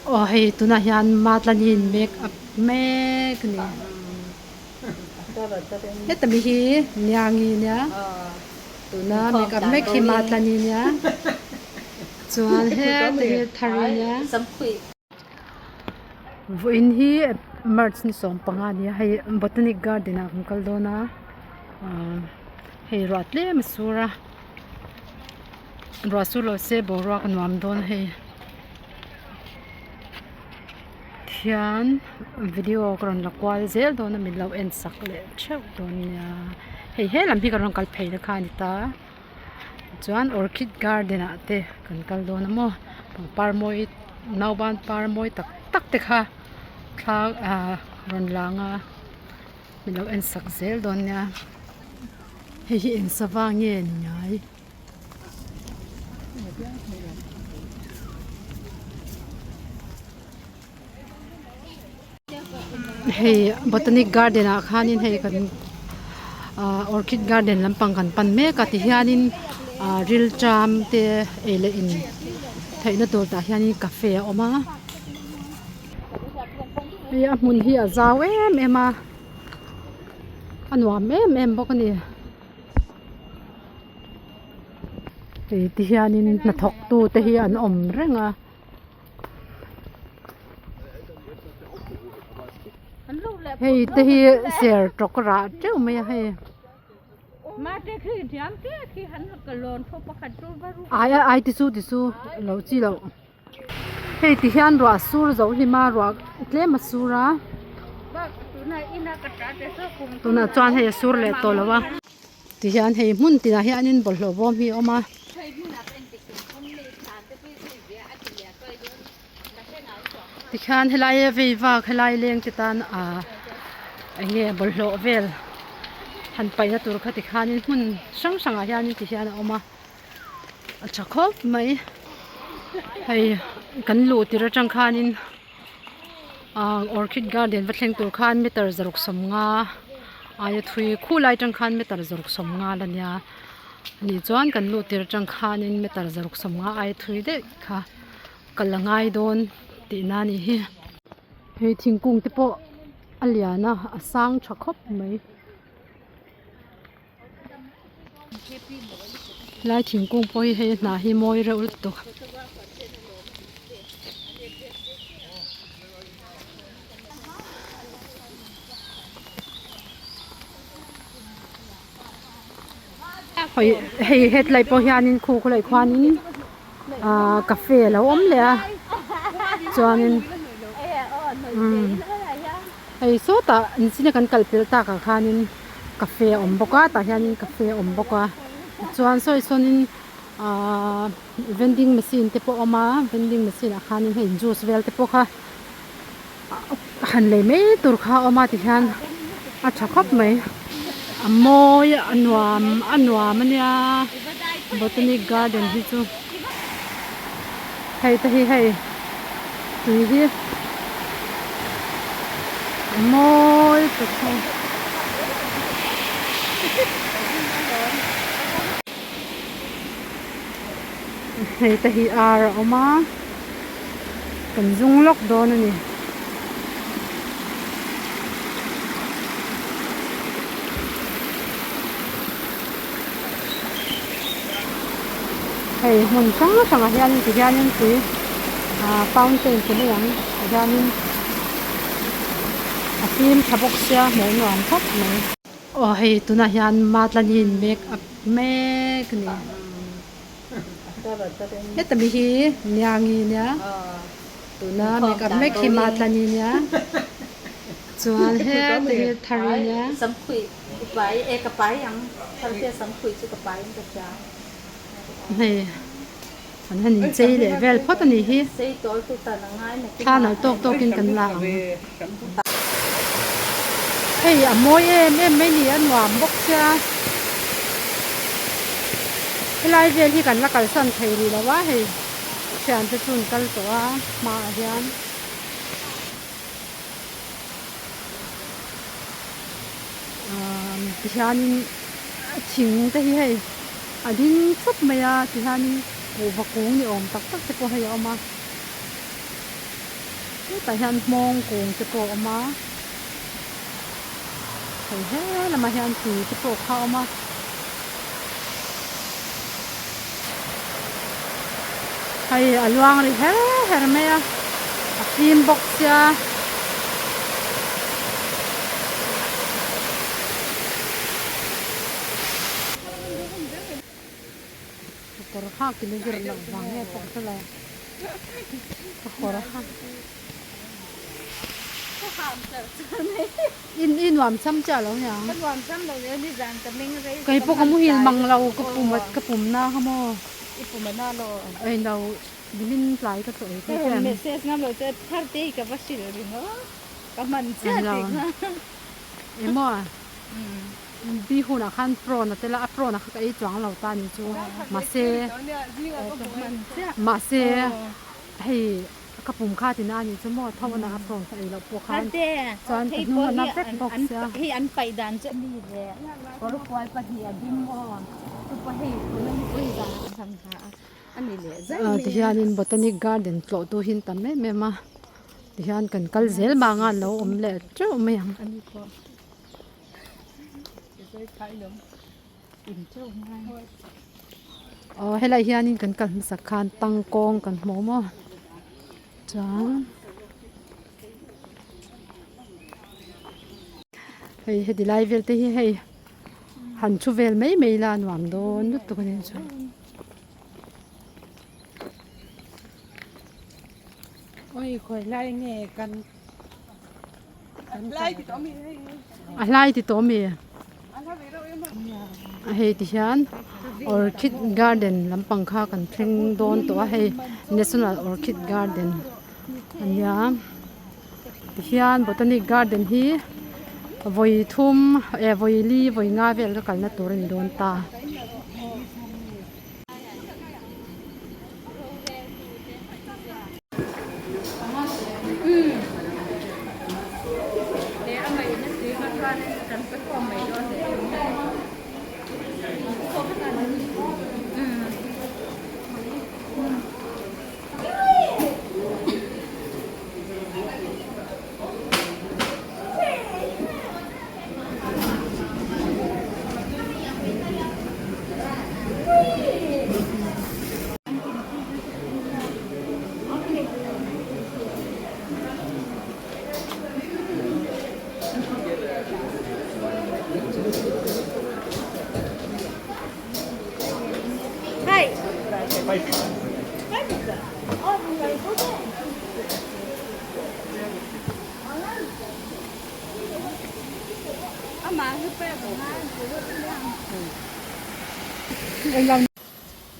Aw hei tunah hian Matlani'n make up mek a ni. Heta mi hi Niangi nia tuna make up mek hi Matlani nia chuan heta hi Thari nia. Vawiin hi March ni 15 a ni a hei Botanic Garden ah kan kal dawn a ahh hei ruah tlem a sur a ruah sur lo se boruak a nuam dawn a hei thian video ka rawn la kual zel dawn a min lo en sak leh theuh dawn nia hei he lam hi ka rawn kal phei na kha a ni ta. Chuan orchid garden ah te kan kal dawn a maw pangpar mawi nauban par mawi tak tak te kha thla ah rawn lang a min lo en sak zel dawn nia hei hi eng sava nge ni ngai. Hei botanic garden ah khanin hei kan ah orchid garden lampang kan pan mek a tihianin ah rilṭam te ei leh in theihna tur tah hianin cafe a awm a hei a hmun hi a zau em em a a nuam em em bawk a ni hei tihianin hnathawk tu te hi an awm reng a. Hei te hi ser tawk rah teuh mai a hei ai ai ti chu ti chu lo chi loh hei ti hian ruah sur zo hlim a ruah tlem a sur a tunah chuan hei a sur leh tawh lo a. Tihian hei hmun tinah hianin bawlhhlawh bawm hi a awm a. Tikhian helai a vei vak helai leng te tan ah eng nge bawlhhlawh vel han paihna tur kha tikhanin hmun hrang hrangah hianin tihian a awm a a tha khawp mai hei kan luh tirh atang khanin ah orchid garden va thleng tur khan meter 150 aia thui khulai atang khan meter 150 la nia anih chuan kan luh tirh atang khanin meter 150 aia thui daih kha kal a ngai dawn tihna a nih hi. Hei thingkung te pawh a lian a a sang tha khawp mai. Lai thingkung pawh hi hei a hnah hi mawi reuh lutuk. Hei hei hetlai pawh hianin khu khawlai khuanin ahh cafe a lo awm leh a chuanin umm hei sawtah enchina kan kal pel takah khanin cafe a awm bawk a tah hianin cafe a awm bawk a tichuan sawi sawnin ahh vending machine te pawh a awm a vending machine ah khanin hei juice vel te pawh kha han lei mai tur kha a awm a tihian a tha khawp mai a mawi a nuam a nuam a nia botanic garden hi chu hei te hi hei tui hi a mawi tuk hei. Hei te hi ar a awm a kan zung lawk dawn a ni. Hei hmun hrang hrangah hianin ti hianin tui ah fountain ti mai ang ti hianin a fim tha bawk sia hmuh nuam khawp mai. Aw hei tunah hian Matlani'n make up mek a ni. Heta mi hi Niangi nia tuna make up mek hi Matlani nia chuan heta hi Thari nia. Hei an han inchei leh vel phawt a nih hi thla nalh tawk tawkin kan la ang. Hei a mawi em em mai ni a nuam bawk sia helai vel hi kan la kalsan thei rih lo a hei thiante chu an kal tawh a hmaah hian. Tihianin thing te hi hei a ding thup mai a tihianin kuhva kung ni awm tak tak te pawh hei a awm a. Hetah hian hmawng kung te pawh a awm a, hei he lamah hian tui te pawh kha a awm a. Hei a luang ri her her mai a, a fim bawk sia. Ka kawr hak in a zir loh vang nge pawh hre lo ka kawr hak in i nuam cham chiah lo niang kei pawh ka muhil mang lo ka pum ka pum na kha maw ei lo nimin tlai ka chaw ei phei chuan emaw Bi hunah khan prawn a tel a, a prawn a kha ka ei chuang lo ta ni chu mahse mahse hei ka pum kha tina a nih chu maw tho a a prawn ka ei loh pawh khan chuan ka hnung a na vek bawk sia. Tihianin botanic garden tlawh tu hi an tam em em a tihian kan kal zel vang a an lo awm leh teuh mai ang. Aw helai hianin kan kal hmasak khan tangkawng kan hmu maw chuan hei heti lai vel te hi hei han thu vel mai mai ila a nuam dawn lutuk a ni chu. A hlai ti tawh ami a hei ti hian orchid garden lampang kha kan thleng dawn tawh a hei national orchid garden a nia tihian botanic garden hi vawi thum eh vawi li vawi nga vel ka kalna tur a ni dawn ta.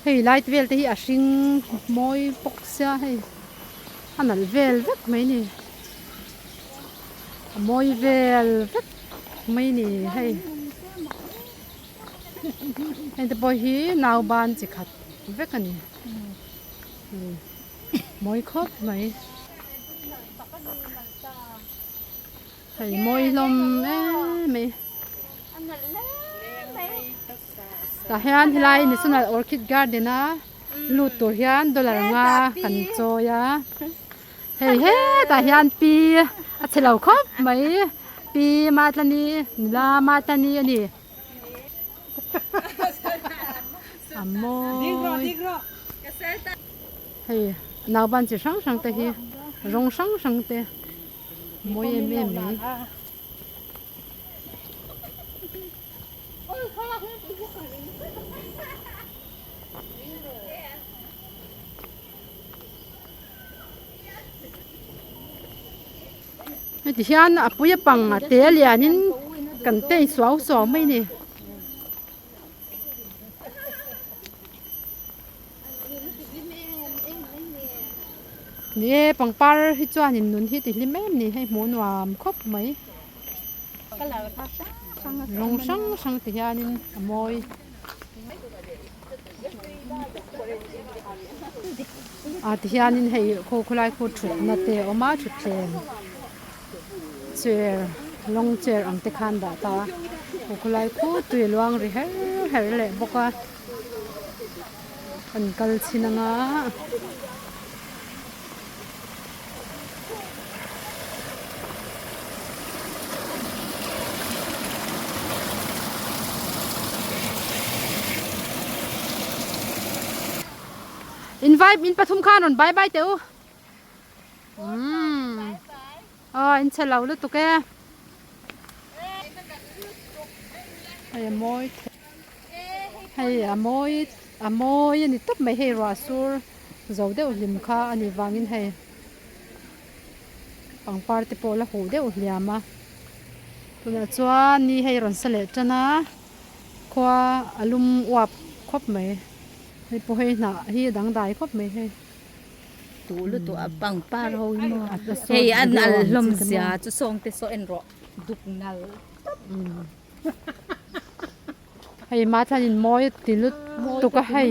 Hei light vel te hi a hring mawi bawk sia hei a nalh vel vek mai a ni a mawi vel vek mai a ni hei heng te pawh hi nauban chi khat vek a ni mawi khawp mai. Hei mawi hlawm em mai. Tah hian helai National Orchid Garden a lut tur hian dollar nga kan chawi a. Hei hetah hian pi a chhe lo khawp mai pi Matlani nula Matlani a ni. A mawi. Hei nauban chi hrang hrang te hi rawng hrang hrang te. Mawi em em mai. Heti hian a pui a pang a te lianin kan tei suau suau mai a ni. Ni e pangpar hi chuanin nun hi ti hlim em ni hei hmuh nuam khawp mai rawng hrang hrang ti hianin a mawi ah ti hianin hei khaw khawlai khu thutna te a awm a thutthleng chair long chair ang te khan dah ta a khaw khawlai khu tui a luang ri her her leh bawk a. An kal chhin anga. In vai in pathum khan rawn bye bye teh u. Umm. Aw in chhe lo lutuk e. Hei a mawi hei a mawi a mawi a ni tawp mai hei ruah sur zo deuh hlim kha a nih vangin hei pangpar te pawh la huh deuh hliam a tunah chuan ni hei rawn sa leh tan a khua a lum uap khawp mai hei pawh hei hnah hi a dangdai khawp mai hei. Duh lutuk a pangpar ho hi maw hei a nal hlawm zia chu sawng te saw en rawh duk nal tawp. Hei ma chuan in mawi ti lut tuk a hei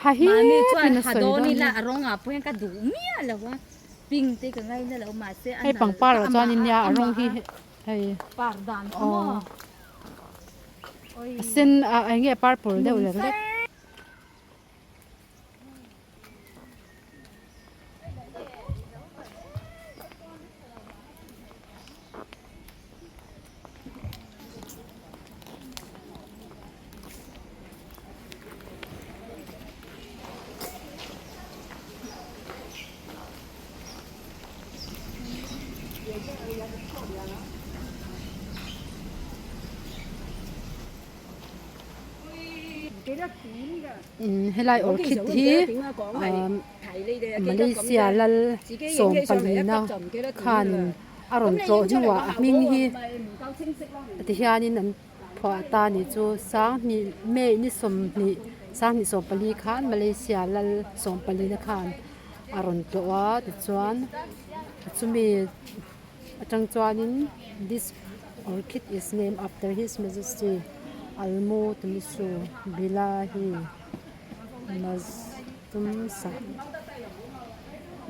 ha hi Mahni chuan tin a ha sawi dawn dawn ila a a rawng ah pawh hian ka duh miah lo a pink te ka ngaina lo mahse a hei nal pangpar ah chuan amah in nia a amah rawng hi hei par dan kha aw maw a sen a eng nge purple deuh lek lek. Helai orchid hi Malaysia lal sawm palina khanin a rawn tlawh hnuah a hming hi tihianin an phuah ta a nih chu sanghnih May ni sawmhnih sanghnih sawmpali khan Malaysia lal sawm palina khan a rawn tlawh a tichuan chumi atang chuanin this orchid is named after his majesty Almu Tumisu Bilahi Maztumsa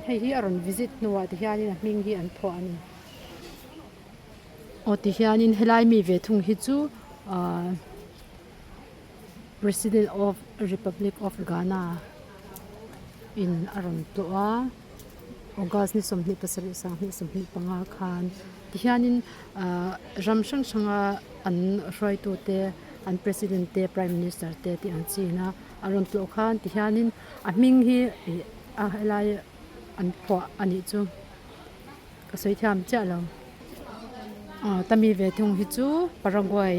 hei hi a rawn visit hnuah ti hianin a hming hi an phuah a ni. Aw ti hianin helai mi ve thung hi chu ahh President of Republic of Ghana in a rawn tlawh a August ni 27 2025 khan tihianin ahh ram hrang hranga an hruaitute an President te Prime Minister te tih ang chin a a rawn tlawh khan tihianin a hming hi ih a helai an phuah a nih chu. Ka sawi thiam chiah lo. Aw tami ve thung hi chu Paraguay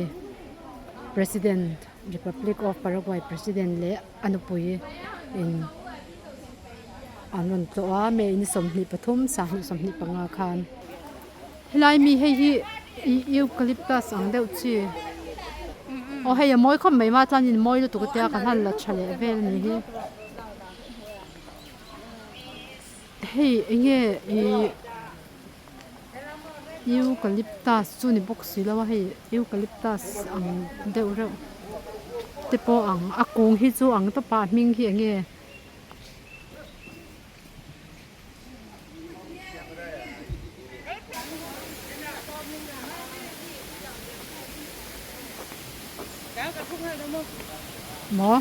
President Republic of Paraguay President leh a nupui in an rawn tlawh a May ni 23 2025 khan. Helai mi hei hi ih eucalyptus ang deuh chi aw hei a mawi khawp mai ma chuanin mawi lutuk a tia ka hlan la tha leh vel a ni hi. Hei eng nge ih eucalyptus chu ni bawk si lo a hei eucalyptus ang deuh reuh te pawh ang a kung hi chu ang tawp a a hming hi eng nge. Maw.